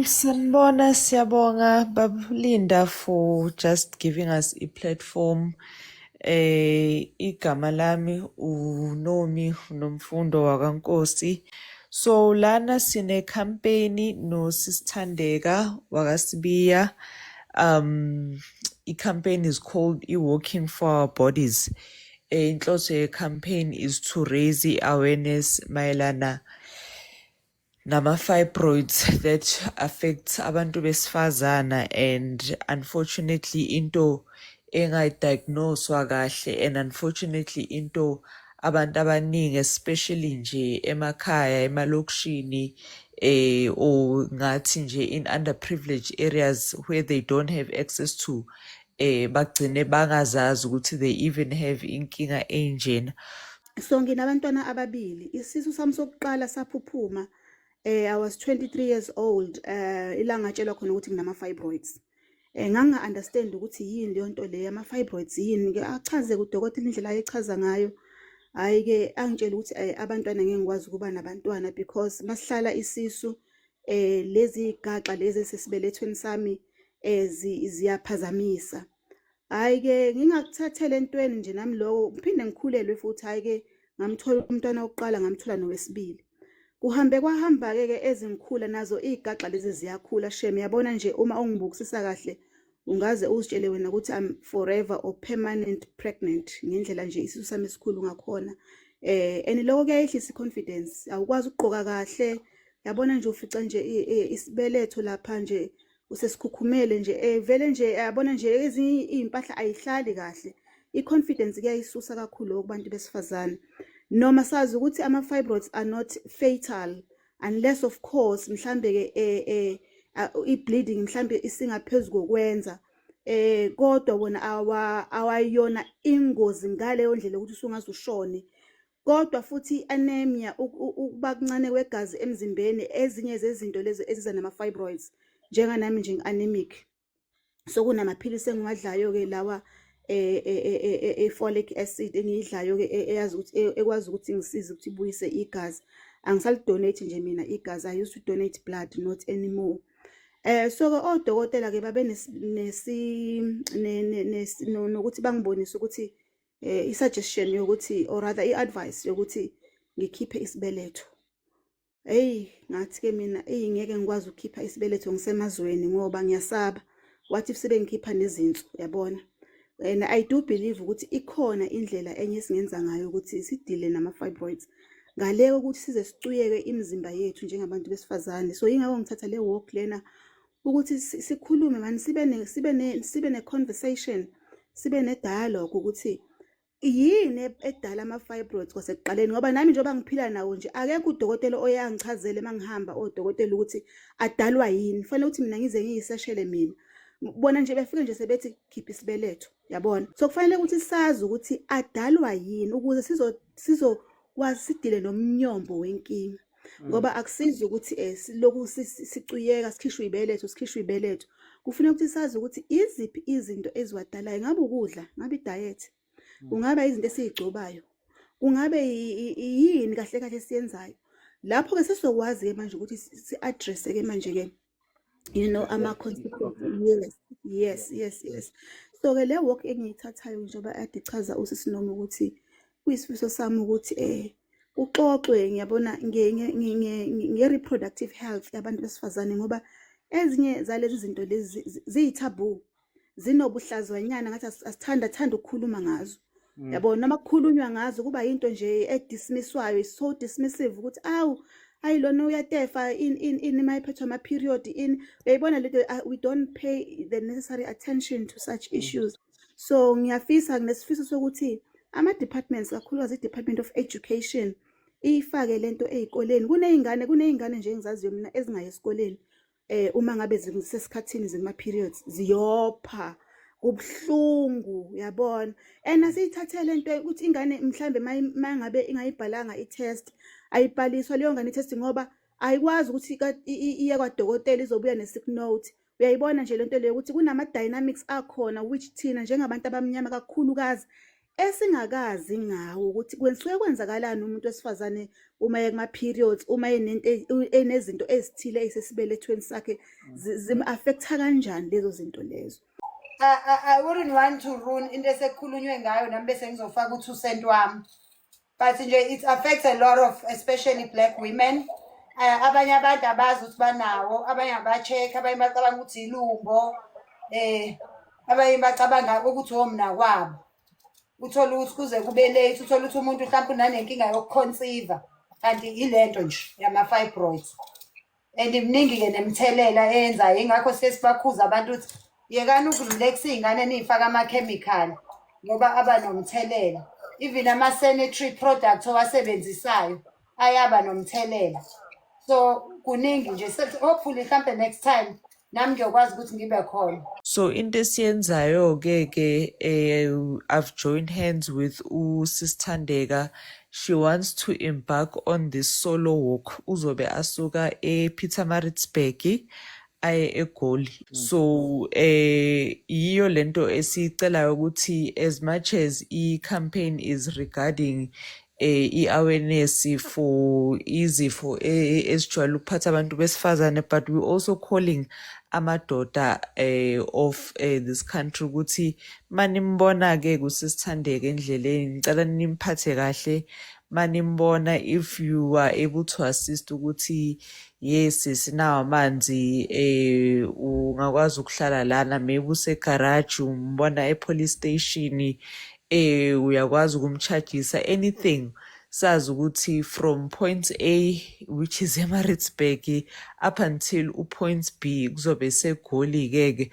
Sanibona, siyabonga Bab' Linda for just giving us a platform. Igama lami uNomi Nomfundo wakaNkosi. So lana sine campaign no Sisithandeka wakaSibiya. I-campaign is called I-Walking for Our Bodies. Inhloso ye-campaign is to raise i-awareness mayelana nama-fibroids that affect abantu besifazana, and unfortunately into engayidiagnoswa kahle, and unfortunately into abantu abaningi, especially nje emakhaya, emalokishini, or ngathi nje in underprivileged areas where they don't have access to, bagcine bangazazi ukuthi they even have inkinga enjena. So nginabantwana ababili. Isisu sami sokuqala saphuphuma I was 23 years old, ilanga ngatshelwa khona ukuthi nginama fibroids. Nganga understand ukuthi yini leyo nto leyo, ama fibroids yini ke. Achaze kudokotela indlela ayechaza ngayo. Hayi ke, angitshela ukuthi abantwana ngeke ngikwazi ukuba nabantwana because masihlala isisu, lezi igaxa lezi esesibelethweni sami ziyaphazamisa. Hayi ke, ngingakuthathela entweni nje nami lokho, ngiphinde ngikhulelwe futhi. Hayi ke, ngamthola umntwana wokuqala, ngamthola nowesibili. Kuhambe kwahamba ke ezingikhula nazo izigaxa lezi ziyakhula shem. Yabona nje, uma ungibukisisa kahle, ungaze uzitshele wena ukuthi I'm forever or permanent pregnant, ngendlela nje isisu sami esikhulu ngakhona. And lokho kuyayehlisa i-confidence, awukwazi ukugqoka kahle. Yabona nje, ufica nje isibeletho lapha nje usesikhukhumele nje, vele nje yabona nje, ezinye izimpahla ayihlali kahle. I-confidence kuyayisusa kakhulu kubantu besifazane, noma sazi ukuthi ama-fibroids are not fatal, unless of course mhlambe ke i-bleeding mhlambe isingaphezulu kokwenza, kodwa wona awayona ingozi ngaleyo ndlela ukuthi usungaze ushone. Kodwa futhi i-anemia, ukuba kuncane kwegazi emzimbeni, ezinye zezinto lezi eziza nama-fibroids. Njenganami nje ngi-anemic, so kunamaphilisi engiwadlayo-ke lawa e-folic acid engiyidlayo-ke, eyazi ukuthi ekwazi ukuthi ingisize ukuthi ibuyise igazi. Angisalidonate nje mina igazi. I used to donate blood, not anymore. So ke odokotela ke babe nesi nokuthi bangibonise ukuthi i-suggestion yokuthi, or rather i-advice yokuthi ngikhiphe isibeletho. Hey, ngathi ke mina, eyi, ngeke ngikwazi ukukhipha isibeletho ngisemazweni ngoba ngiyasaba. What if sebengikhipha nezinso, yabona? And I do believe ukuthi ikhona indlela enye esingenza ngayo ukuthi sidile nama-fibroids ngale kokuthi size sicuyeke imizimba yethu njengabantu besifazane. So yingakho ngithatha le walk lena ukuthi sikhulume mani, sibe ne conversation, sibe ne dialogue ukuthi yini edala ama-fibroids kwasekuqaleni, ngoba nami njengoba ngiphila nawo nje, akekho udokotela oye angichazele uma ngihamba odokotela ukuthi adalwa yini. Kufanele ukuthi mina ngize ngiyiseshele mina. Bona nje befike nje sebethi khipha isibeletho, yabona. So kufanele ukuthi sazi ukuthi adalwa yini ukuze sizokwazi sidile nomnyombo wenkinga, ngoba akusizi ukuthi siloku sicuyeka, sikhishwe ibeletho, sikhishwe ibeletho. Kufuneka ukuthi sazi ukuthi iziphi izinto eziwadalayo. Ngabe ukudla, ngabe i-diet, kungaba izinto esiyigcobayo, kungabe yini kahle kahle esiyenzayo. Lapho-ke sesizokwazi-ke manje ukuthi si-address-e-ke manje-ke ama-consequences. Yes. So-ke le walk engiyithathayo, njengoba ade ichaza usisi Noma, ukuthi kuyisifiso sami ukuthi kuxoxwe, ngiyabona, nge-reproductive health yabantu besifazane, ngoba ezinye zalezi zinto lezi ziyi-taboo, zinobuhlazwanyana, ngathi asithanda thanda ukukhuluma ngazo. Yabo, noma kukhulunywa ngazo kuba yinto nje edismisswayo, is so dismissive ukuthi awu, ayi, lona uyatefa in mayiphethwe ama-period in, uyayibona lento. We don't pay the necessary attention to such issues. So ngiyafisa, nginesifiso sokuthi ama-departments, kakhulukazi i-Department of Education, ifake lento ey'koleni. Kuney'ngane nje engizaziyo mina ezingayi esikoleni uma ngabe zisesikhathini zima-periods, ziyopha kubuhlungu, uyabona. And asiyithathele lento ukuthi ingane mhlambe mangabe ingayibhalanga i-test, ayibhaliswa leyo ngane i-test ngoba ayikwazi ukuthi iye kwadokotela, izobuya ne-sick note. Uyayibona nje lento leyo, ukuthi kunama-dynamics akhona which thina njengabantu abamnyama kakhulukazi Esingakazi ngawo ukuthi kwensuke kwenzakalani umuntu wesifazane uma eye kuma-periods, uma enento enezinto ezithile ey'sesibelethweni sakhe, zim-affect-a kanjani lezo zinto lezo. I wouldn't want to ruin into esekukhulunywe ngayo nami bese ngizofaka u-2 cent wami, but nje it affects a lot of, especially black women. Abanye abantu abazi ukuthi banawo, abanye aba-check, abanye bacabanga ukuthi ilumbo, abanye bacabanga ukuthi omna kwabo. Uthole ukuthi kuze kube late, uthole ukuthi umuntu mhlawumbe unanenkinga yoku-conceive, kanti ilento nje yama-fibroids. And iminingi-ke nemithelela eyenzayo, ingakho sesibakhuza abantu ukuthi yekani uku-relax iy'ngane niy'fake amakhemikhali ngoba aba nomthelela. Even ama-sanitary products owasebenzisayo ayaba nomthelela. So kuningi nje. Hopefully mhlampe next time nami ngiyokwazi ukuthi ngibe khona. So into esiyenzayo-ke ke, I've joined hands with uSis'Thandeka. She wants to embark on this solo walk. Uzobe asuka ePietermaritzburg aye eGoli. So yiyo lento esicelayo ukuthi as much as i-campaign is regarding i-awareness for izifo ezijwayele ukuphatha abantu besifazane, but we also calling amadoda of this country ukuthi manimbona ke kusisithandeka endleleni, ngicela nimphathe kahle. Manimbona, if you are able to assist ukuthi yes, sinawo amanzi, ungakwazi ukuhlala lana, maybe usegaraji, umbona e-police station, uyakwazi ukum-chargisa anything, sazi ukuthi from point A, which is eMaritzburg, up until u-point B kuzobe seGoli ke.